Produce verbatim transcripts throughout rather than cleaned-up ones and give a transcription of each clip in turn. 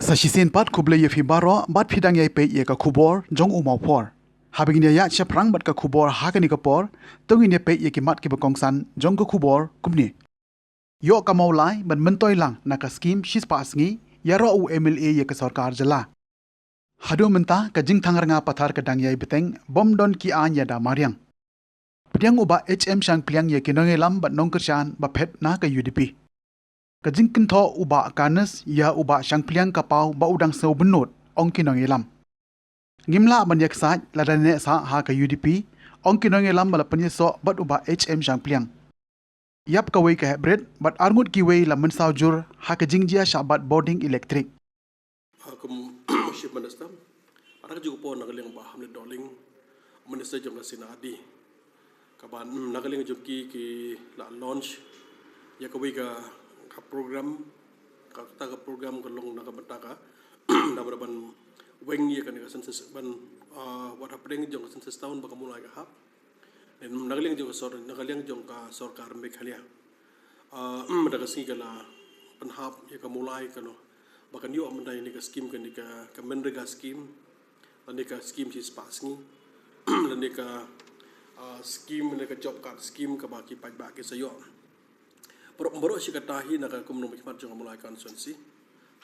Sa shisien pat khublei ïa phi baroh bad phi dang ïai peit ïa ka khubor jong u Mawphor. Haba ngin ïa ïaid shaphrang bad ka khubor ha kane ka por, to ngin ïa peit ïa ki mat kiba kongsan jong ka khubor kumne. Ïoh ka Mawlai ban myntoi lang na ka skim shispah sngi, ïaroh u M L A ïa ka sorkar jylla. Haduh mynta ka jingthang rnga pathar ka dang ïai bteng, bym don ki aiñ ïada mariang. Pdiang u Bah H M Shangpliang ïa ki nongïalam bad nongkyrshan ba phet na ka U D P. Ka jingkynthoh u Bah Kanis ïa u Bah Shangpliang ka paw ba u dang sngewbynnud, ong ki nongïalam. Ngim lah ban ïaksaid lada neh sah ha ka U D P, ong ki nongïalam ba la pynïasoh bad u Bah H M Shangpliang. Ïap kawei ka heprit bad arngut kiwei la mynsaw jur ha ka jingjia shah bat bording elektrik. Ah, kum Chief Minister, ha ka juh ka por na ka liang Bah Hamlet Dohling, Minister jong ka C&RD, kaba, mm, na ka liang jong ki, ki la launch ïa kawei ka, ka program, kata ka program ka long na ka bynta ka namar ban weng ïa kane ka census, ban, ah, wat hapdeng jong ka census town ba ka Mawlai ka hap. Then na ka liang jong ka sor-, na ka liang jong ka sorkar Meghalaya, ah, mynta ka sngi ka la pynhap ïa ka Mawlai, kano ba kan ïoh mynta ïa kane ka skim, kane ka, ka MGNREGA skim, lane ka skim shispah sngi, lane ka, ah, skim, lane ka job card skim kaba ki paidbah ki sa ïoh. Baroh, baroh shi katta hi na ka kum u nongmihkhmat jong ka Mawlai constituency,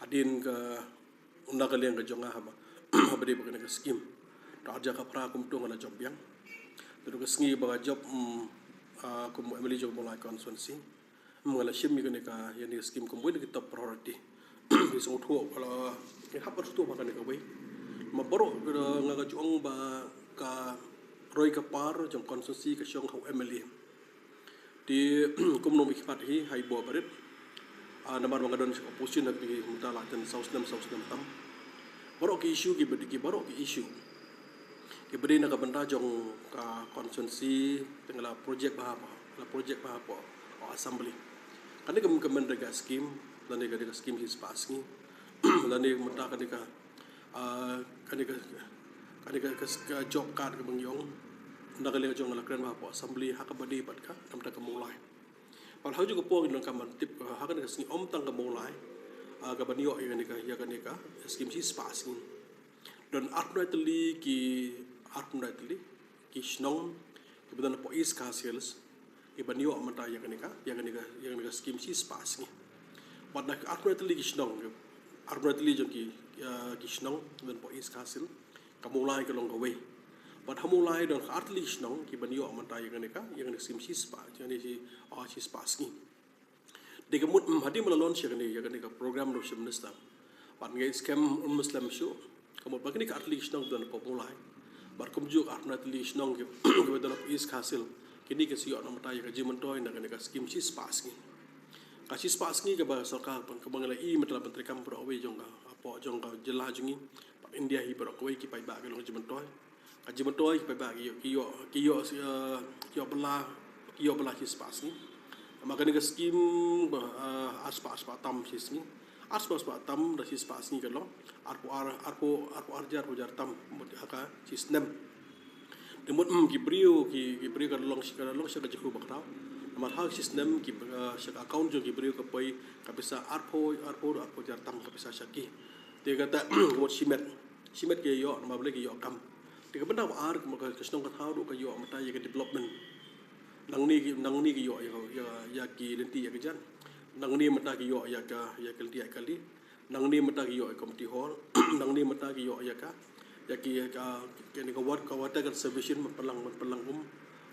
hadien ka, na ka liang ka jong nga haba, haba dei bad kane ka skim. Te arja ka phra kumto nga la jop biang. Te ka sngi ba nga jop, mm, ah, kum u M L A jong ka Mawlai constituency, mm, nga la shim ïa kane ka, ïa kane ka skim kum wei na ki top priority. Ki sngewthuh, ka la, ki hap ban sngewthuh ba kane kawei. Ma baroh, eh, nga ka jong ba ka roi ka par jong constituency ka shong ha u M L A. Te kum u nongmihkhmat hi ha i bor barit, ah, namar ba nga don sha opposition ha ki mynta la jan saw snem, saw snem tam. Baroh ki issue kiba, ki baroh ki issue kiba dei na ka bynta jong ka constituency, te nga la project bha hapoh, la project bha hapoh, hapoh assembly. Kane ka, ka MGNREGA skim, lane kane ka skim shispah sngi, lane mynta kane ka, ah, kane ka, kane ka, ka, ka job card kaba ngi ong, na ka liang jong nga la kren bha hapoh assembly ha kaba dei bad ka, namar ka Mawlai. Bad ha ka juh ka por ngi donkam ban tip, ah, ha kane ka sngi ym tang ka Mawlai, ah, kaban ïoh ïa kane ka, ïa kane ka skim shispah sngi. Don arphew khyndai tylli ki, arphew khyndai tylli ki shnong kiba don hapoh East Khasi Hills kiban ïoh mynta ïa kane ka, ïa kane ka, ïa kane ka skim shispah sngi. Bad na ka arphew khyndai tylli ki shnong, arphew khyndai tylli jong ki, ah, ki shnong kiba don hapoh East Khasi Hills, ka Mawlai ka long kawei. Bad ha Mawlai don ka artylli ki shnong kiban ïoh mynta ïa kane ka, ïa kane ka skim shispah, ïa kane shi, ah, shispah sngi. Te ka mut, mm, hadien ba la launch ïa kane, ïa kane ka program ruh, Chief Minister, bad nga ngeit skhem, mm, ym slem shuh. Ka mut ba kine ka artylli ki shnong don hapoh Mawlai, bad kumjuh ka arphew khyndai tylli ki shnong ki, kiba don hapoh East Khasi Hills, kine ki sa ïoh noh mynta ïa ka jingmyntoi na kane ka skim shispah sngi. Ka shispah sngi kaba sorkar, kaba nga la ïohi mynta la pyntreikam baroh kawei jong ka, hapoh jong ka jylla jong ngi, bad India hi baroh kawei ki paidbah ki long jingmyntoi. Ka jingmyntoi ki paidbah ki ïoh, ki ïoh, ki ïoh, eh, ki ïoh bylla, ki ïoh bylla shispah sngi. Namar kane ka skim, eh, arspah, arspah tam shi sngi. Arspah, arspah tam da shispah sngi ka long arphew ar, arphew, arphew ar hajar, arphew hajar tam, mut ha ka shi snem. Te mut, mm, ki briew, ki, ki briew ka long shi, ka long sha ka jingkyrkhu bakhraw. Namar ha shi snem ki, eh, sha ka account jong ki briew ka poi ka pisa arphew, arphew, arphew hajar tam ka pisa sha ki. Te kata, mut shimet. Shimet ki ïoh, namar balei ki ïoh kam. Te ka bynta ba ar, ka, ka shnong ka thaw ruh ka ïoh mynta ïa ka development. Nangne ki, nangne ki ïoh ïa, ïa, ïa ki lynti ïa ka jan. Nangne mynta ki ïoh ïa ka, ïa ka lynti ïa ka kali. Nangne mynta ki ïoh ïa ka community hall. Nangne mynta ki ïoh ïa ka, ïa ki, ïa ka, kane ka wat, ka water conservation, ban pynlang, ban pynlang um.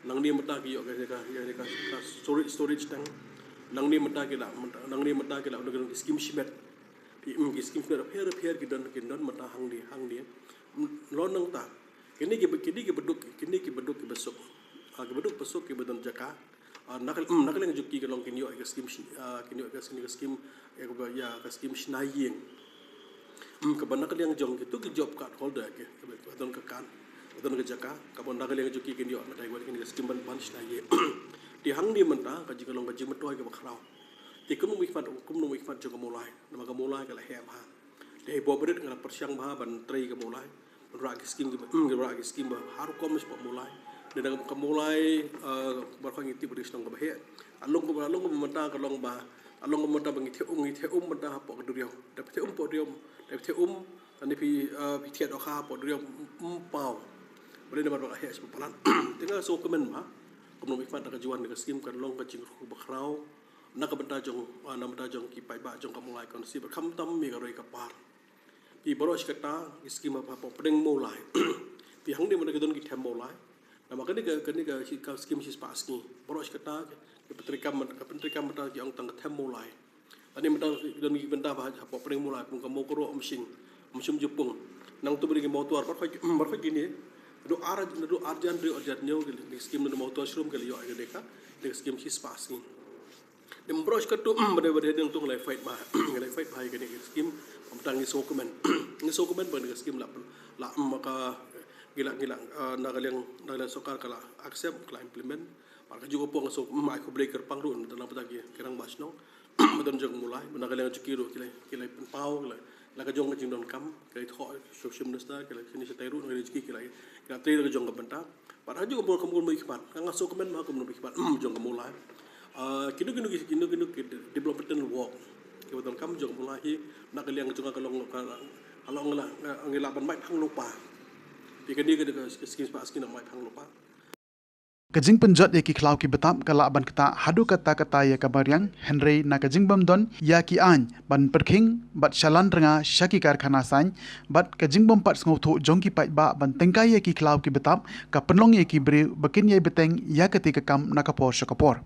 Nangne mynta ki ïoh ïa ka, ïa ka, ka storage, storage tank. Nangne mynta ki la, mynta, nangne mynta ki la, ki scheme shimet. Ki, mm, ki scheme shimet bapher bapher ki don, ki don mynta hangne, hangne. Mm, long nangta. Kine ki ba, kine ki ba duk, kine ki ba duk ki ba suk. Ah, ki ba duk ba suk ki ba don jaka. Ah, na ka, mm, na ka liang jong ki ka long kin ïoh ïa ka scheme shi-, ah, kin ïoh ïa ka scheme, ka scheme, ïa ka ba, ïa ka scheme shna ïing. Mm, kaba na ka liang jong kito ki job card holder ki, ki ba don ka card, don ka jaka, kaba na ka liang jong ki kin ïoh mynta ïa ka scheme ban, ban shna ïing. Te hangne mynta ka jing ka long ka jingmyntoi kaba khraw. Te kumno mih pat, kumno mih pat jong ka Mawlai. Namar ka Mawlai ka la heh bha. Te ha i bor barit nga la pyrshang bha ban trei ka Mawlai. Ban rah ki scheme ki ba, hmm, ki rah ki scheme ba ha rukom shapoh Mawlai. Te na ka Mawlai, eh, baroh ngi tip ba dei ka shnong kaba heh. Ka long kaba, ka long kaba mynta ka long ba Along ka mata ba ngi theh um, ngi theh um mata hapoh ka duriaw. Da phi theh um hapoh duriaw, da phi theh um, da phi, ah, phi theh dohkha hapoh duriaw, ym paw. Ba dei namar ba ka heh sha palat. Te nga sngewkmen ba kumno ba i khmat na ka juan na ka skim kan long ka jingkyrkhu bakhraw na ka bynta jong, ah, na bynta jong ki paidbah jong ka Mawlai constituency, bad khamtam ïa ka roi ka par. Phi baroh shi katta ki skim hapoh pdeng Mawlai. Phi hangne mynta ki don ki them Mawlai. Namar kane ka, kane ka, ka skim shispah sngi. Baroh shi katta ki pyntreikam, ka pyntreikam mynta ki ong tang ka them Mawlai. Lane mynta ki don ki bynta ba hapoh pdeng Mawlai kum ka Mawkyrwat, Umshing, Umshym Jepung. Nangta ba dei ki Mawtwar, baroh, baroh kine. Naduh ar, naduh arjan, naduh arjan hynñiew ki, ki skim na Mawtwar Shrum ki la ïoh ïa kane ka, kane ka skim shispah sngi. Te baroh shi katta, ba dei, ba dei, dei ngi la fight bha, ngi la fight bha ïa kane ka skim. Kumta ngi sngewkmen, ngi sngewkmen ba kane ka skim la, la, em, ka, ngi la, ngi la, eh, na ka liang, na ka liang sorkar ka la accept, ka la implement. Bad kajuh ka por nga sngewkmen, ai khublei kyrpang ruh na ka bynta ki, ki rangbah shnong, ba don jong Mawlai, na ka liang jong ki ruh ki la, ki la pynpaw, ki la, na ka jong ka jingdonkam, ki la thoh sha u Chief Minister, ki la, kine shatai ruh na ka liang jong ki, ki la, ki la trei na ka jong ka bynta. Bad ha kajuh ka por kumno ba i khmat, nga sngewkmen ba kumno ba i khmat jong ka Mawlai. Ah, kino kino ki, kino kino ki de-, developmental work kiba donkam jong ka Mawlai hi, na ka liang jong ka long ka, ka long la, ngi lah ban mait phang lypa. Te kane ka dei ka skim shispah sngi, nang mait phang lypa. Ka jingpynjot ïa ki khlaw ki btap ka lah ban ktah haduh katta katta ïa ka mariang, hynrei na ka jingbym don ïa ki aiñ ban pyrkhing bad shalan rnga sha ki karkhana saiñ, bad ka jingbym pat sngewthuh jong ki paidbah ban tyngkai ïa ki khlaw ki btap, ka pynlong ïa ki briew ba kin ïai bteng ïa kata ka kam na ka por sha ka por.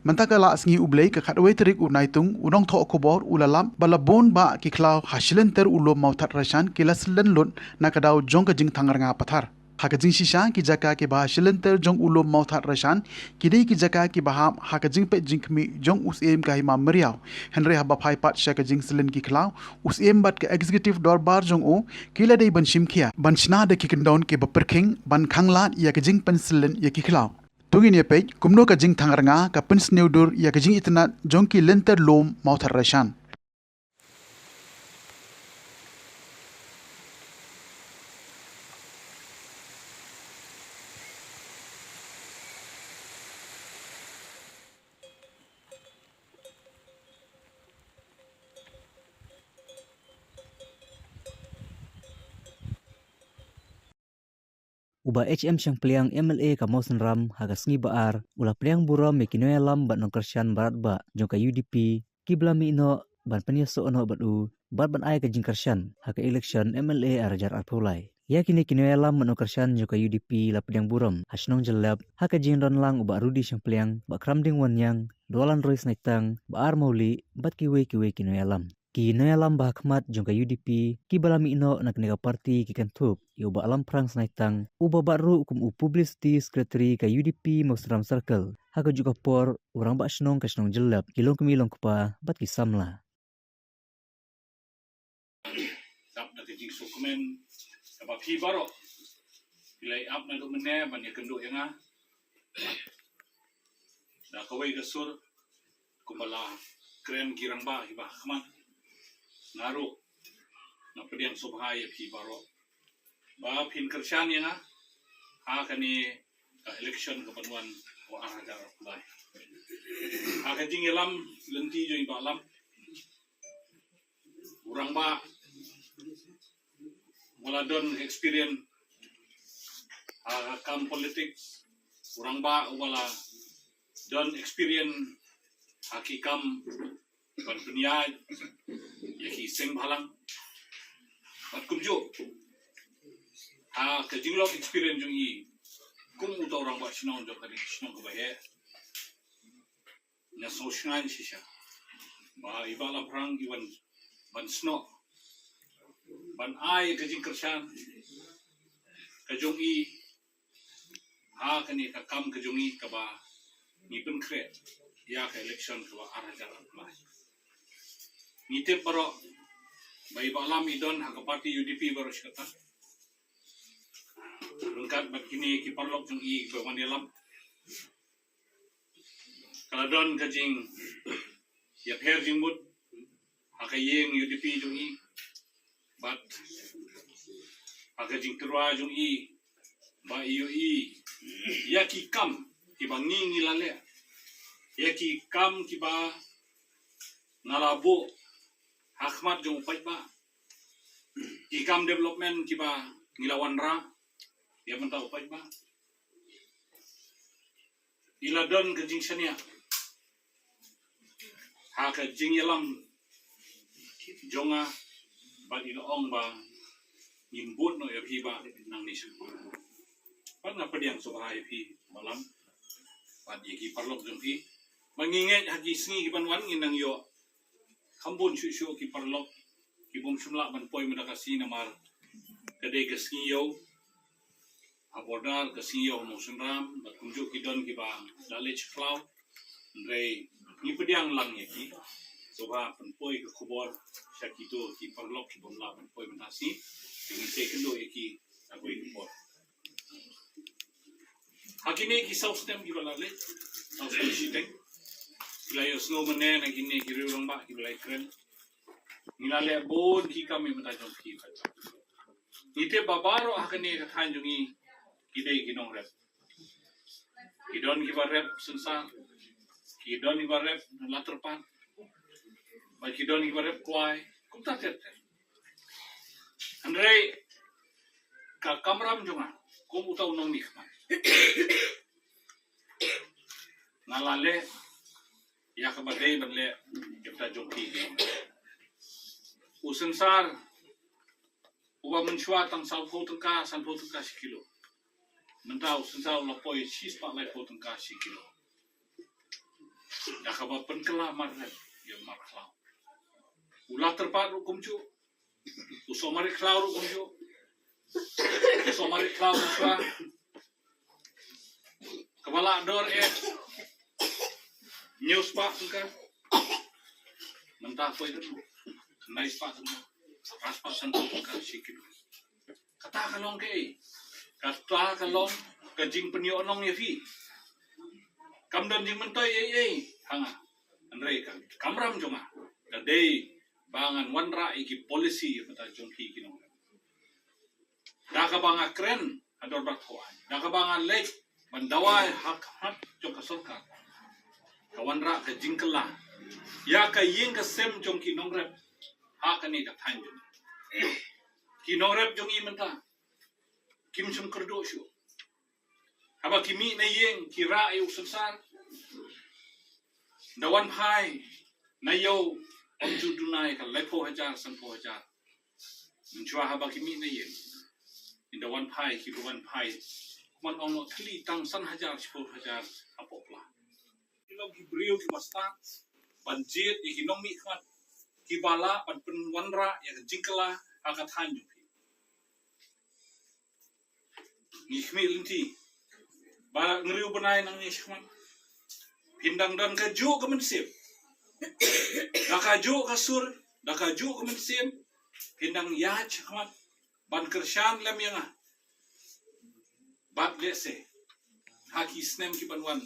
Mynta ka la sngi U Blei ka khatwei tarik u Naitung, u nongthoh khubor u la lap ba la bun bah ki khlaw ha shilynter u lum Mawthadraishan ki la syllien lut na ka daw jong ka jingthang rnga pathar. Ha ka jingshisha, ki jaka kiba ha shilynter jong u lum Mawthadraishan ki dei ki jaka kiba hap ha ka jingpeit jingkhmih jong u Syiem ka Hima Mariaw. Hynrei haba phai pat sha ka jingsyllien ki khlaw, u Syiem bad ka Executive Dorbar jong u ki la dei ban shim khia, ban shna da ki kyndon kiba pyrkhing, ban khanglad ïa ka jingpynsyllien ïa ki khlaw. To ngin ïa peit kumno ka jingthang rnga ka pynsniew dur ïa ka jingitynnad jong ki lynter lum Mawthadraishan. U Bah H M Shangpliang, M L A ka Mawsynram, ha ka sngi ba ar u la pdiang burom ïa ki nongïalam bad nongkyrshan baroh jong ka U D P kiba la mih noh ban pynïasoh noh bad u bad ban ai ka jingkyrshan ha ka election M L A ar hajar arphew lai. Ïa kine ki nongïalam bad nongkyrshan jong ka U D P la pdiang burom ha shnong Jyllep ha ka jingdon lang u Bah Rudy Shangpliang, Bah Kramding Wanniang, Dolan Roy Snaitang, Bah R Mawlieh bad kiwei kiwei ki nongïalam. Ki nongïalam ba ha khmat jong ka U D P kiba la mih noh na kane ka party ki kynthup ïa u Bah Lamprang Snaitang, uba bat ruh kum u Publicity Secretary ka U D P Mawsynram Circle. Ha kajuh ka por u Rangbah Shnong ka shnong Jyllep, ki longkmie longkpa bad ki samla. Dap da ka jingsngewkmen kaba phi baroh phi la ïap naduh mynne ban ïakynduh ïa nga da kawei ka sur, kumba la kren ki rangbah kiba ha khmat. Nga ruh nga pdiang sngewbha ïa phi baroh ba phin kyrshan ïa nga ha kane ka election ka ban wan ha ar hajar arphew lai. Ha ka jingïalam lynti jong i Bah Lam, u rangbah uba la don experience ha ka kam politics, u rangbah uba la don experience ha ki kam ban pynïaid ïa ki seng bhalang. Bad kumjuh ha ka jinglong experience jong i kum uta u rangbah shnong jong kane ka shnong kaba heh, nga sngewshngaiñ shisha ba i Bah Lamprang i wan ban snoh, ban ai ka jingkyrshan ka jong i ha kane ka kam ka jong i kaba ngi pynkhreh ïa ka election kaba ar hajar arphew lai. Ngi tip baroh ba i Bah Lam i don ha ka party U D P baroh shi katta. Ryngkat bad kine ki paralok jong i kiba wan ïalam, ka la don ka jingïapher jingmut ha ka ïing U D P jong i bad ha ka jingtyrwa jong i ba i ïohi ïa ki kam kiba ngi ngi la leh, ïa ki kam kiba nga la buh ha khmat jong u paidbah ki kam development kiba ngi la wanrah ïa mynta u paidbah. I la don ka jingshaniah ha ka jingïalam jong nga bad i la ong ba ngin bud noh ïa phi ba nangne sha. Bad nga pdiang sngewbha ïa phi Bah Lam bad ïa ki paralok jong phi ba ngi ngeit ha ki sngi ki ban wan ngin nang ïoh kham bun shuh shuh ki paralok ki bym shym lah ban poi mynta ka sngi namar ka dei ka sngi ïew ha border, ka sngi ïew ha Mawsynram bad kumjuh ki don kiba la leit sha khlaw. Hynrei ngi pdiang lang ïa ki. Sngewbha pynpoi ka khubor sha kito ki paralok ki bym lah ban poi mynta ka sngi. Te ngin sa ïakynduh ïa ki ha kawei ka por. Ha kine ki saw snem kiba la leit, saw snem shiteng, ki la ïohsngew mynne na kine ki riew rangbah kiba la ïakren. Ngi la leh bun ki kam ïa mynta jong ki. Ngi tip ba baroh ha kane ka thaiñ jong ngi ki dei ki nongrep. Ki don kiba rep synsar, ki don kiba rep la tyrpad, bad ki don kiba rep kwai, kumta ter ter. Hynrei ka kamram jong nga kum uta u nongmihkhmat, nga la leh ïa kaba dei ban leh ïa uta jong ki. U synsar uba mynshuwa tang sawphew tyngka, sanphew tyngka shi kilo, mynta u synsar u la poi shispah laiphew tyngka shi kilo. Da kaba pynkylla mar rep ïa mar khlaw. U la tyrpad ruh kumjuh, u sohmarit khlaw ruh kumjuh. U sohmarit khlaw mynshuwa kaba la dor eh hynñiew spah tyngka, mynta poi da khyndai spah tyngka, phra spah sanphew tyngka shi kilo. Kata ka long kaei? Kata ka long ka jingpynïohnong ïa phi. Kam don jingmyntoi ei ei ha nga. Hynrei ka kamram jong nga ka dei ba ngan wanrah ïa ki policy ïa kata jong phi ki nongrep. Da kaba nga kren ha dorbar thawaiñ, da kaba nga leit ban dawa ha khmat jong ka sorkar, ka wanrah ka jingkylla ïa ka ïing ka sem jong ki nongrep ha kane ka thaiñ jong ngi. Ki nongrep jong ngi mynta kim shym kyrduh shuh. Haba ki mih na ïing ki rah ïa u synsar, da wan phai na ïew, ym ju duna ïa ka laiphew hajar sanphew hajar. Mynshuwa haba ki mih na ïing, ynda wan phai ki wan phai, kumno ong, noh thli tang san hajar shiphew hajar hapoh pla. Ki long ki briew kiba stad ban jied ïa ki nongmihkhmat kiba lah ban pynwanrah ïa ka jingkylla ha ka thaiñ jong phi. Ngi khmih lynti ba hynriew bnai nangne shakhmat phin dang don kajuh ka mynsiem, da kajuh ka sur, da kajuh ka mynsiem, phin dang ïaid shakhmat ban kyrshan lem ïa nga. Bad lehse ha ki snem ki ban wan,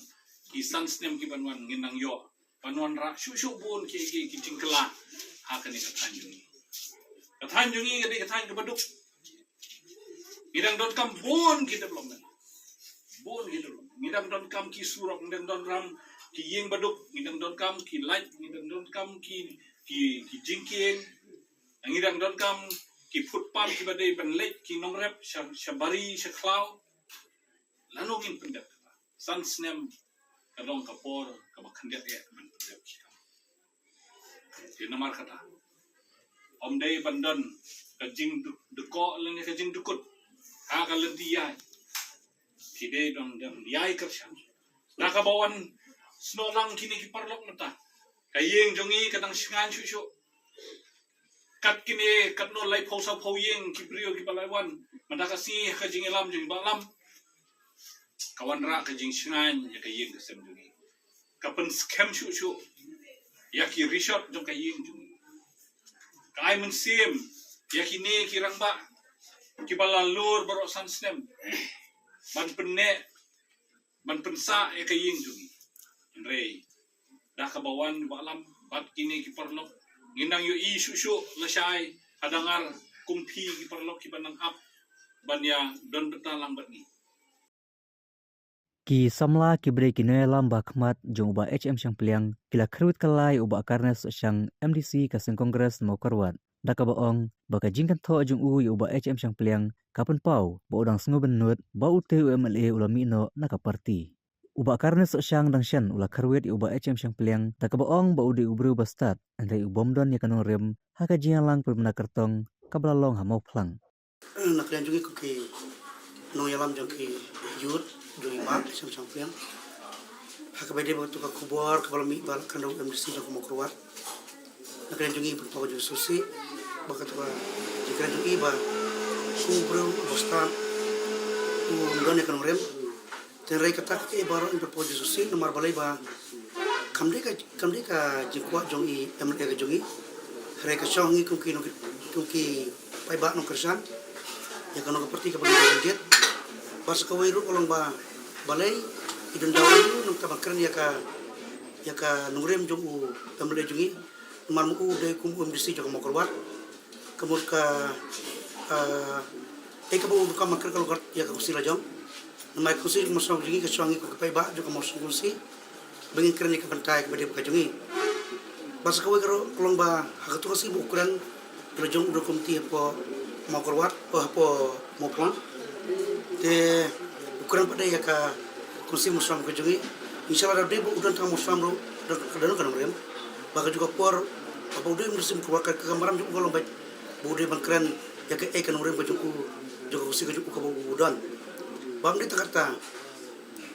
ki san snem ki ban wan, ngin nang ïoh ban wanrah shuh shuh bun ki, ki, ki jingkylla ha kane ka thaiñ jong ngi. Ka thaiñ jong ngi ka dei ka thaiñ kaba duk. Ngi dang donkam bun ki development. Bun ki development. Ngi dang donkam ki surok, ngi dang donkam ki ïing baduk, ngi dang donkam ki light, ngi dang donkam ki, ki, ki jingkieng. Ngi dang donkam ki footpath kiba dei ban leit ki nongrep sha, sha bari, sha khlaw. Lano ngin pyndep? San snem ka long ka por kaba khyndiat eh ban pyndep. Te namar kata, ym dei ban don ka jingdkoh lane ka jingdkut ha ka lynti ïaid. Ki dei don, don ïaid kyrshan. Da kaba wan snoh lang kine ki paralok mynta, ka ïing jong ngi ka dang shngaiñ shuh shuh. Kat kine katno laiphew sawphew ïing ki briew kiba la wan mynta ka sngi ha ka jingïalam jong i Bah Lam. Ka wanrah ka jingshngaiñ ïa ka ïing ka sem jong ngi. Ka pynskhem shuh shuh ïa ki rishot jong ka ïing jong ngi. Ka ai mynsiem ïa kine ki rangbah kiba la lur baroh san snem ban pynneh, ban pynsah ïa ka ïing jong ngi. Hynrei da kaba wan Bah Lam bad kine ki paralok, ngin nang ïohi shuh shuh lashai ha dangar kum phi ki paralok kiba nang ap ban ïa don bynta lang bad ngi. Ki samla kiba dei ki nongïalam ba khmat jong u Bah H M Shangpliang ki la kyrwit kylla ïa u Bah Carnes Sohshang, M D C ka seng Congress Mawkyrwat, da kaba ong ba ka jingkynthoh jong u ïa u Bah H M Shangpliang ka pynpaw ba u dang sngewbynnud ba u te u M L A u la mih noh na ka party. U Bah Carnes Sohshang dang shen u la kyrwit ïa u Bah H M Shangpliang da kaba ong ba u dei u briew ba stad, hynrei u bym don ïa ka nongrim ha ka jingïalang pynbna kyrtong kaba la long ha Mawphlang. Na ka liang jong ngi kum ki nongïalam jong ki youth jong i Bah H M Shangpliang, ha kaba ïadei bad katu ka khubor kaba la mih ba la kynduh M D C jong ka Mawkyrwat, na ka liang jong ngi pynpaw jingsusi ba katu ka jingkren jong i ba u briew ba stad, um don ïa ka nongrim. Te hynrei kata ka, eh, baroh ngi pynpaw jingsusi namar balei ba kam dei ka, kam dei ka jingkwah jong i M L A ka jong i. Hynrei ka shong ngi kum ki nong, kum ki paidbah nongkyrshan ïa ka nong ka party kaba ngi dang git. Bad sa kawei ruh ka long ba balei i don daw ruh nangta ban kren ïa ka, ïa ka nongrim jong u M L A jong i. Namar ma u dei kum u M D C jong ka Mawkyrwat. Ka mut ka, ah, eh, kaba u kam kren ka long kat ïa ka Khasi la jong. Namar ka Khasi ka mawsynram jong ngi, ka shong ngi kum ki paidbah jong ka mawsynram Khasi ba ngin kren ïa ka bynta ïa kaba dei bad ka jong ngi. Bad sa kawei ka ruh ka long ba ha katu ka sngi ba u kren ka la jong u da kumti hapoh Mawkyrwat, oh, hapoh Mawphlang. Te u kren pat de ïa ka Khasi mawsynram ka jong ngi. Inshallah da dei ba u don tang mawsynram ruh da don ka nongrim. Ba ka jong ka por ba u dei u Khasi Mawkyrwat ka, ka maram jong u ka long ba u dei ban kren ïa kaei ka nongrim ka jong u, jong ka Khasi ka jong u kaba u don. Bym dei tang kata,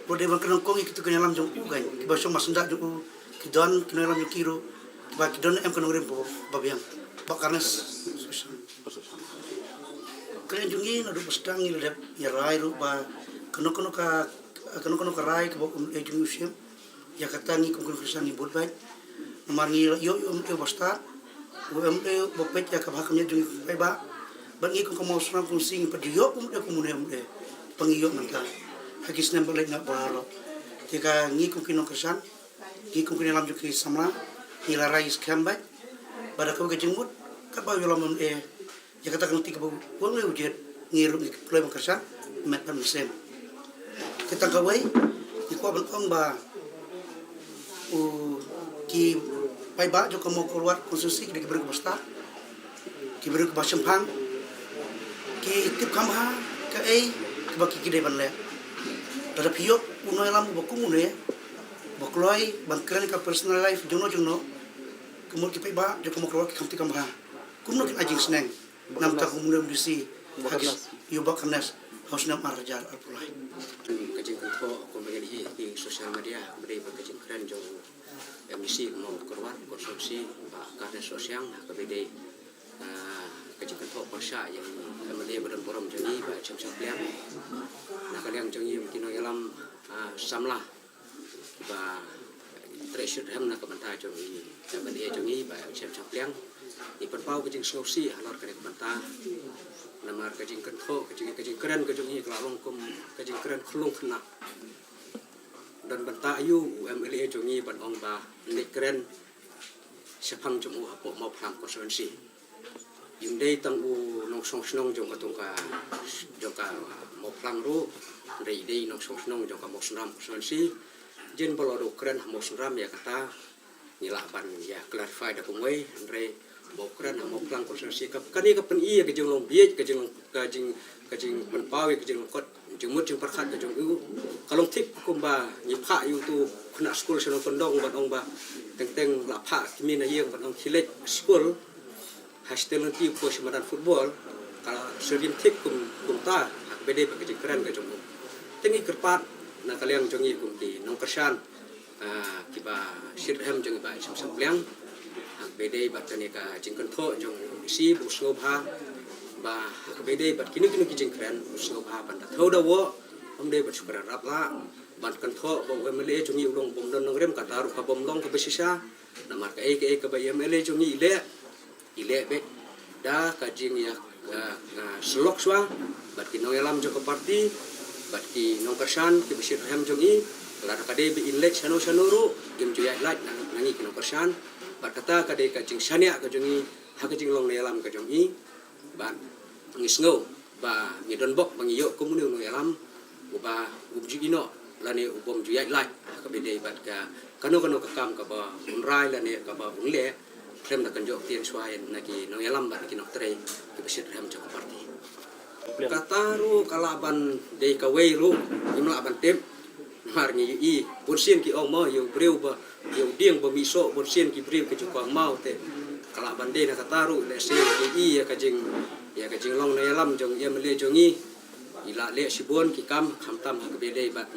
u dei ban kren nyngkong ïa kitu ki nongïalam jong u kan, kiba shong marshanda jong u, ki don ki nongïalam jong ki ruh kiba ki don em ka nongrim ba, ba biang. Bah Carnes. Ka liang jong ngi naduh ba sdang ngi la dep ïa rai ruh ba kano kano ka, kano kano ka rai kaba u M L A jong ngi u shim, ïa kata ngi kum ki nongkyrshan ngi bud beit. Namar ngi la ïoh ïa u M L A uba stad, u M L A uba peit ïa ka bha ka miat jong ngi kum ki paidbah. Bad ngi kum ka Mawsynram Constituency ngi pat ju ïoh u M L A kum une u M L A ba ngi ïoh mynta ha ki snem ba leit noh baroh. Te ka ngi kum ki nongkyrshan, ngi kum ki nongïalam jong ki samla, ngi la rai skhem beit ba da kawei ka jingmut katba u ïalam u M L A ïa kata ka lynti kaba u M L A u jied, ngi ruh ngi kloi ban kyrshan met bad mynsiem. Te tang kawei ngi kwah ban ong ba u, ki paidbah jong ka Mawkyrwat Constituency ki dei ki briew kiba stad, ki briew kiba shemphang, ki tip kham bha kaei kaba ki, ki dei ban leh. Lada phi ïoh u nongïalam uba kum une ba kloi ban kren ka personal life jongno jongno, ka mut ki paidbah jong ka Mawkyrwat ki kham tip kham bha kumno kin ai jingsneng. Namar ta kum une u M D C ha ki, ïa u Bah Carnes ha u snem ar hajar arphew lai. Ka jingkynthoh kumba ngi ïohi ha ki social media ba dei bad ka jingkren jong u M D C ka Mawkyrwat Constituency Bah Carnes Sohshang ha kaba dei, ah, ka jingkynthoh pyrshah ïa u M L A ba don burom jong ngi Bah H M Shangpliang. Na ka liang jong ngi ki nongïalam, ah, samla ba trei shitrhem na ka bynta jong i M L A jong i Bah H M Shangpliang, i pynpaw ka jingsngewsih halor kane ka bynta. Namar ka jingkynthoh, ka jing, ka jingkren ka jong i ka la long kum ka jingkren khyllung khynnah. Don bynta aïu u M L A jong i ban ong ba yn leit kren shaphang jong u hapoh Mawphlang Constituency? Ym dei tang u nongshong shnong jong ka, jong ka, jong ka Mawphlang ruh, hynrei i dei nongshong shnong jong ka Mawsynram Constituency. Jin ba lada u kren ha Mawsynram ïa kata ngi lah ban ïa clarify da kumwei, hynrei ba u kren ha Mawphlang Constituency ka, kane ka pyni ïa ka jinglong bieit, ka jinglong, ka jing, ka jingpynpaw ïa ka jinglyngkot jingmut jingpyrkhat ka jong u. Ka long thik kumba ngi phah ïa utu u khynnah skul sha Nongkyndong ban ong ba teng teng la phah kmie na ïing ban ong khie leit skul, ha shatei lynti u poi sha madan football, ka syriem thik kum, kumta ha kaba dei bad ka jingkren ka jong u. Te ngi kyrpad na ka liang jong ngi kum ki nongkyrshan, ah, kiba shitrhem jong i Bah H M Shangpliang ha kaba dei bad kane ka jingkynthoh jong u M D C ba u sngewbha ba ha kaba dei bad kino kino ki jingkren u sngewbha ban da thew da wok, ym dei ban shu kren rap lah. Ban kynthoh ba u M L A jong ngi u long bym don nongrim, kata ruh ka bym long kaba shisha. Namar kaei kaei kaba i M L A jong ngi i leh, i leh beit da ka jingïa, ah, ah, syllok shuwa bad ki nongïalam jong ka party bad ki nongkyrshan kiba shitrhem jong i. Lada ka dei ba in leit shano shano ruh, ngim ju ïaid lait na, na ngi ki nongkyrshan. Bad kata ka dei ka jingshaniah ka jong i ha ka jinglong nongïalam ka jong i. Bad ngi sngew ba ngi don bok ba ngi ïoh kum une u nongïalam uba um ju ïehnoh lane u bym ju ïaid lait ha kaba dei bad ka kano kano ka kam kaba un rai lane kaba un leh, khlem da kynjoh ktien shuwa na ki nongïalam bad ki nongtrei kiba shitrhem jong ka party. Kata ruh ka lah ban dei kawei ruh, ngim lah ban tip. Namar ngi ïohi bunsien ki ong mo, ïa u briew ba, ïa u dieng ba mih soh, bunsien ki briew ki ju kwah maw. Te ka lah ban dei na kata ruh, lehse ngi ïohi ïa ka jing, ïa ka jinglong nongïalam jong ïa u M L A jong ngi. I la leh shibun ki kam, khamtam ha kaba dei bad,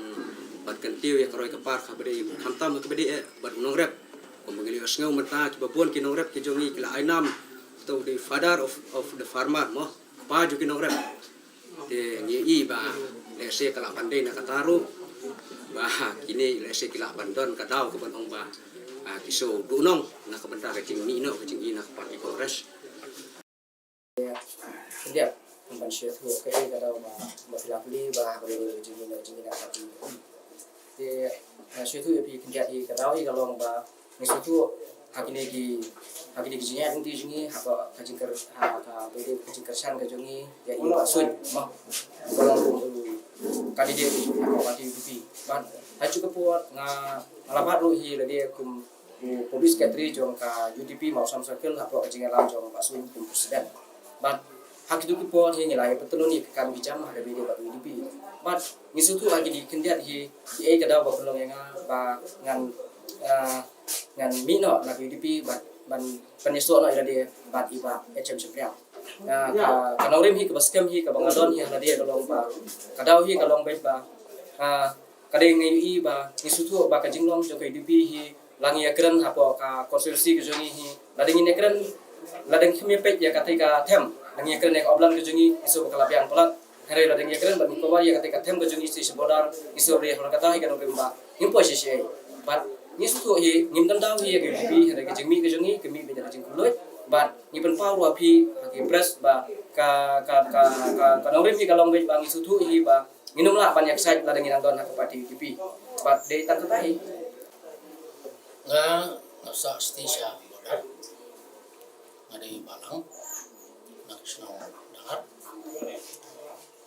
bad kyntiew ïa ka roi ka par kaba dei, khamtam ha kaba dei eh bad u nongrep. Kumba ngi la ïohsngew mynta, kiba bun ki nongrep ki jong ngi ki la ai nam, to the father of, of the farmer mo, kpa jong ki nongrep. Te ngi ïohi ba lehse ka lah ban dei na kata ruh, ba kine lehse ki lah ban don ka daw kaban ong ba, ah, ki shu duh nong na ka bynta ka jingmih noh ka jingïaid na ka party Congress. Khyndiat, ban shu ïathuh kaei ka daw ba, ba phi la plie ba ha kaba dei ka jingïaid, jingïaid na ka party. Te, eh, shu ïathuh ïa phi khyndiat, hi ka daw hi ka long ba ngi shu ïathuh ha kine ki, ha kine ki jingïaid lynti jong ngi, ha ka, ka jingkyr-, ha ka, ka jingkyrshan ka jong ngi ïa i Bah Suin, mo, ba long kum u candidate ha ka party U D P. Bad ha kajuh ka por nga, nga la bat ruh hi lade kum u public secretary jong ka U D P Mawsam Circle hapoh ka jingïalam jong Bah Suin kum president. Bad ha kito ki por hi ngi la ïa pyntlot ïa ki kam ki jam ha kaba ïadei bad U D P. Bad ngi sngewthuh ha kine ki khyndiat hi, kiei ka daw ba pynlong ïa nga ba ngan, ah, ngan mih noh na ka U D P bad ban pynïasoh noh ïa lade bad i Bah H M Shympriang. Ah, ka, ka nongrim hi kaba skhem hi kaba nga don hi ha lade ka long ba ka daw hi ka long beit ba, ah, ka dei ngi ïohi ba ngi sngewthuh ba ka jinglong jong ka U D P hi la ngi ïakren hapoh ka constituency ka jong ngi hi. Lada ngin ïakren, lada ngim ïa peit ïa katei ka them, lada ngin ïakren ïa ka Umlang ka jong ngi, ngi sngewthuh ba ka la biang palat. Hynrei lada ngin ïakren bad ngi cover ïa katei ka them ka jong ngi sha border, ngi sngewthuh ba ha kata hi ka nongrim ba ngim poi shisha. Bad ngi sngewthuh hi ngim don daw hi ïa ka U D P, hynrei ka jingmih ka jong ngi ka mih beit da ka jingkylluid. Bad ngi pynpaw ruh ha phi ha ki press ba ka, ka, ka, ka, ka nongrim hi ka long beit ba ngi sngewthuh hi ba ngin ym lah ban ïaksaid lada ngi dang don ha ka party U D P. Bad dei tang kata hi. Nga, nga sah station border. Nga dei balang na ka shnong Dangar.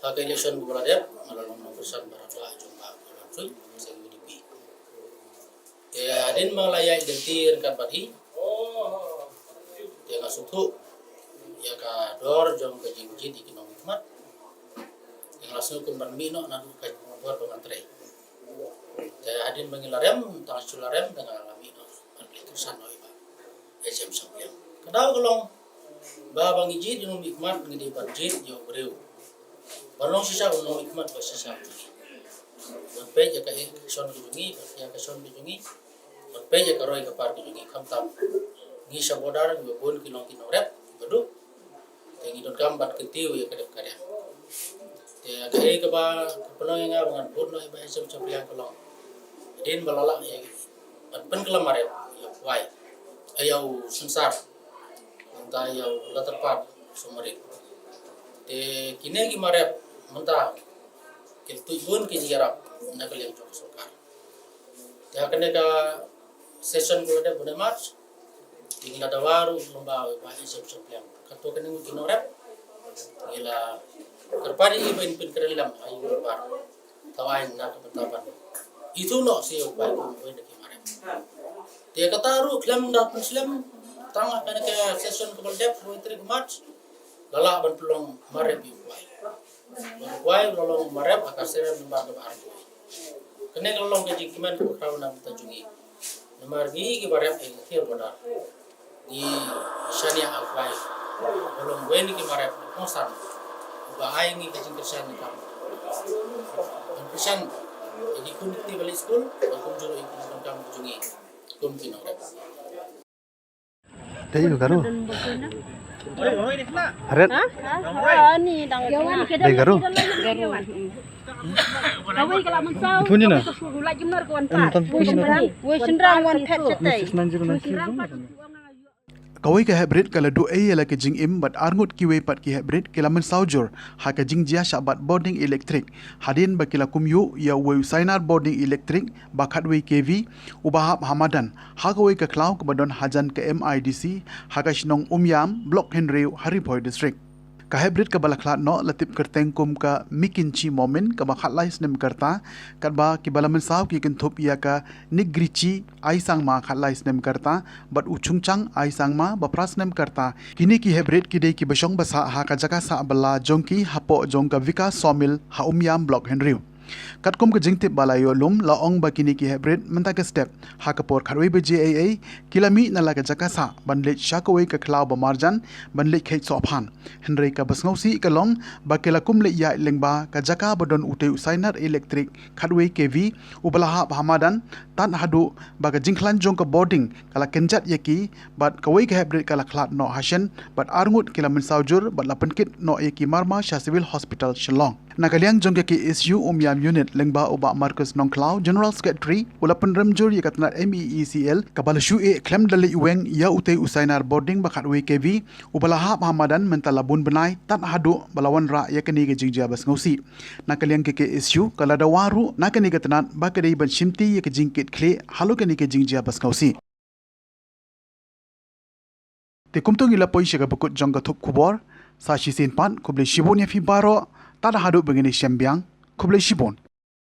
Ha ka election ba la dep nga la long nongkyrshan ba la dep jong ka Balang Tui, U D P. Te hadien ba nga la ïaid lynti ryngkat bad hi, te nga sngewthuh ïa ka dor jong ka jingjied ïa ki nongmihkhmat. Te nga la sngew kum ban mih noh naduh ka por ba ngan trei. Te hadien ba ngi la rem, tang shu la rem, te nga la mih noh ban leit kyrshan noh ïa i Bah H M Shympriang. Ka daw ka long ba, ba ngi jied ïa u nongmihkhmat ngi dei ban jied ïa u briew. Ban long shisha u nongmihkhmat ba shisha u ngi. Ban peit ïa ka, ïa ka shon ka jong ngi, ïa ka shon ka jong ngi. Ban peit ïa ka roi ka par ka jong ngi, khamtam ngi sha border, ngi bun ki long ki nongrep ba duk. Te ngi donkam ban kyntiew ïa ka dep ka riang. Te kaei kaba ka pynlong ïa nga ba ngan vote noh ïa Bah H M Shympriang ka long, hadien ba la lah ïa ban pynkhlaiñ marep ïa u Wai, ïa u Synsar, mynta ïa u Latyrpad Somarit. Te kine ki marep mynta ki tuid bun ki jingïarap na ka liang jong ka sorkar. Te ha kane ka session kaba la dep bun March, te ngi la dawa ruh lyngba u Bah H M Shympriang. Katto katne ngut ki nongrep ngi la kyrpad ïa i ba in pynkhreh lem ha ïing dorbar. Thaw aiñ na ka bynta ban ithuh noh sha u Wai kum uwei na ki marep. Te kata ruh khlem da pynslem, tang ha kane ka session kaba la dep hynriew tarik March, la lah ban pynlong marep ïa u Wai. Bad u Wai u la long marep ha ka serial number kaba arphew. Kane ka la long ka jingkmen kaba khraw na ka bynta jong ngi. Namar ngi kiba rep ha ka border, ngi shaniah ha u Wai ba long uwei na ki marep ba kongsan, uba ai ngi ka jingkyrshan, ka ban kyrshan ïa ki khun ki kti ba leit skul bad kumjuh ïa ki nongtrei kam jong ngi kum ki nongrep. Dei Garo. Haret. Dei Garo. Phone na. Em, tam phone na. Six nine zero nine three. Kawei ka heprit ka la duh ei ïa la ka jingim bad arngut kiwei pat ki heprit ki la mynsaw jur ha ka jingjia shah bat bording elektrik hadien ba ki la kumjuh ïa uwei u sainar bording elektrik ba khatwei K V uba hap ha madan ha kawei ka khlaw kaba don hajan ka M I D C ha ka shnong Umïam, Block Hynriew, ha Ri Bhoi District. Ka heprit kaba la khlad noh la tip kyrteng kum ka Mikinchi Momin kaba khatlai snem ka rta, katba kiba la mynsaw ki kynthup ïa ka Nigrichi Aisangma khatlai snem ka rta bad u Chungchang Aisangma ba phra snem ka rta. Kine ki heprit ki dei kiba shong ba sah ha ka jaka sah bylla jong ki hapoh jong ka Vikas Sawmill ha Umiam Block Hynriew. Katkum ka jingtip ba la ïoh lum la ong ba kine ki heprit mynta ka step ha ka por khatwei baje eiei ki la mih na la ka jaka sah ban leit sha kawei ka khlaw ba marjan ban leit kheit sohphan. Hynrei kaba sngewsih ka long ba ki la kum leit ïaid lyngba ka jaka ba don utei u sainar elektrik khatwei K V uba la hap ha madan, tad haduh ba ka jingkhlaiñ jong ka bording ka la kynjat ïa ki bad kawei ka heprit ka la khlad noh hashen bad arngut ki la mynsaw jur bad la pynkit noh ïa ki marmar sha Civil Hospital Shillong. Na ka liang jong ka K S U Umiam Unit lyngba u Bah Marcus Nongkhlaw, General Secretary, u la pynrem jur ïa ka tnat M E E C L kaba la shu eh khlem da leit weng ïa utei u sainar bording ba khatwei K V uba la hap ha madan mynta la bun bnai tad haduh ba la wanrah ïa kane ka jingjia ba sngewsih. Na ka liang ka K S U ka la dawa ruh na kane ka tnat ba ka dei ban shimti ïa ka jingkit khlieh halor kane ka jingjia ba sngewsih. Te kumto ngi la poi sha ka bakut jong ka thup khubor. Sa shisien pat, khublei shibun ïa phi baroh, tad haduh ba ngin ïashem biang. Khublei shibun.